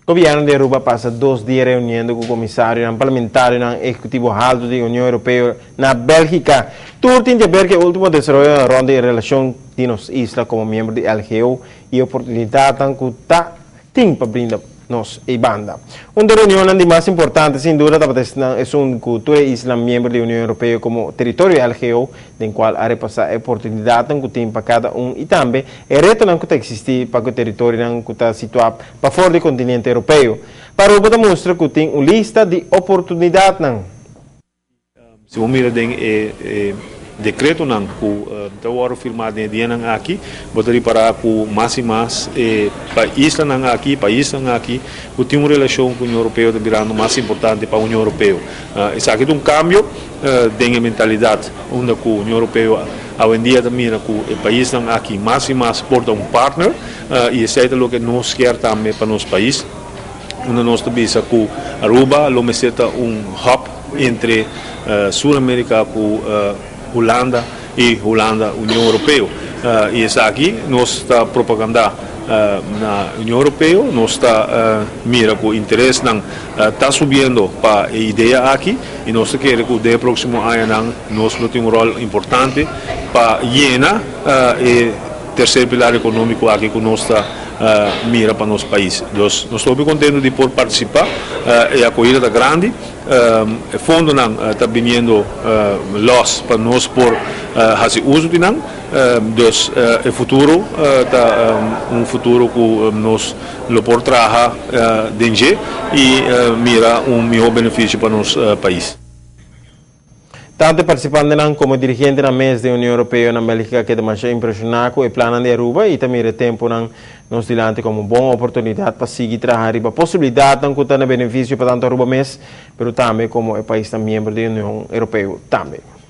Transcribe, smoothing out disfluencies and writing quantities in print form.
Gobierno di Aruba a pasa 2 dia reuniendo cu comisarionan, parlamentarionan, ehecutivo halto di Union Europeo na Belgica. Tur tin di haber cu e ultimo desaroyo rond di relacion di nos isla como miembro di LGO y oportunidad cu ta tin pa brinda nos e banda. Un di e reunionnan di mas importante, sin duda, tabata esun cu tur isla miembro di Union Europeo como teritorio LGO, den cual a repasa e oportunidad cu tin pa cada un y tambe e retonan cu ta existi pa e teritorionan cu ta situa pafo di continente europeo. Pa Aruba ta mustra cu tin un lista di oportunidad. Si bo mira den e decretonan cu ta wordo firma den dianan aki, bo ta ripara cu mas y mas paisnan aki, cu tin un relacion cu Union Europeo ta birando mas importante pa Union Europeo. Esaki ta un cambio den mentalidad, unda cu Union Europeo awendia ta mira cu e paisnan aki mas y mas por ta un partner, y esey ta loke nos kier tambe pa nos pais. Unda nos ta bisa cu Aruba lo mester ta un hub entre Sur America cu Hulanda y Hulanda Union Europeo. Y esaki nos ta propaganda na Union Europeo, nos ta mira cu interesnan ta subiendo pa e idea aki y nos kier cu den proximo aña nos lo tin un rol importante pa yena e tercer pilar economico aki cu nos ta mira pa nos pais. Nos ta contento di por participa, e acogida ta grandi, e fondonan ta bini los pa nos por haci uso di nan, dus e futuro ta un futuro cu nos lo por traha den y mira un miho beneficio pa nos pais. Tanto participantenan como dirigentenan mes di Union Europeo na Belgica a keda mas impresiona cu e plan di Aruba y tambe temponan nos dilanti como un bon oportunidad pa sigui traha riba posibilidad cu ta na beneficio pa tanto Aruba mes, pero tambe como e pais miembro di Union Europeo tambe.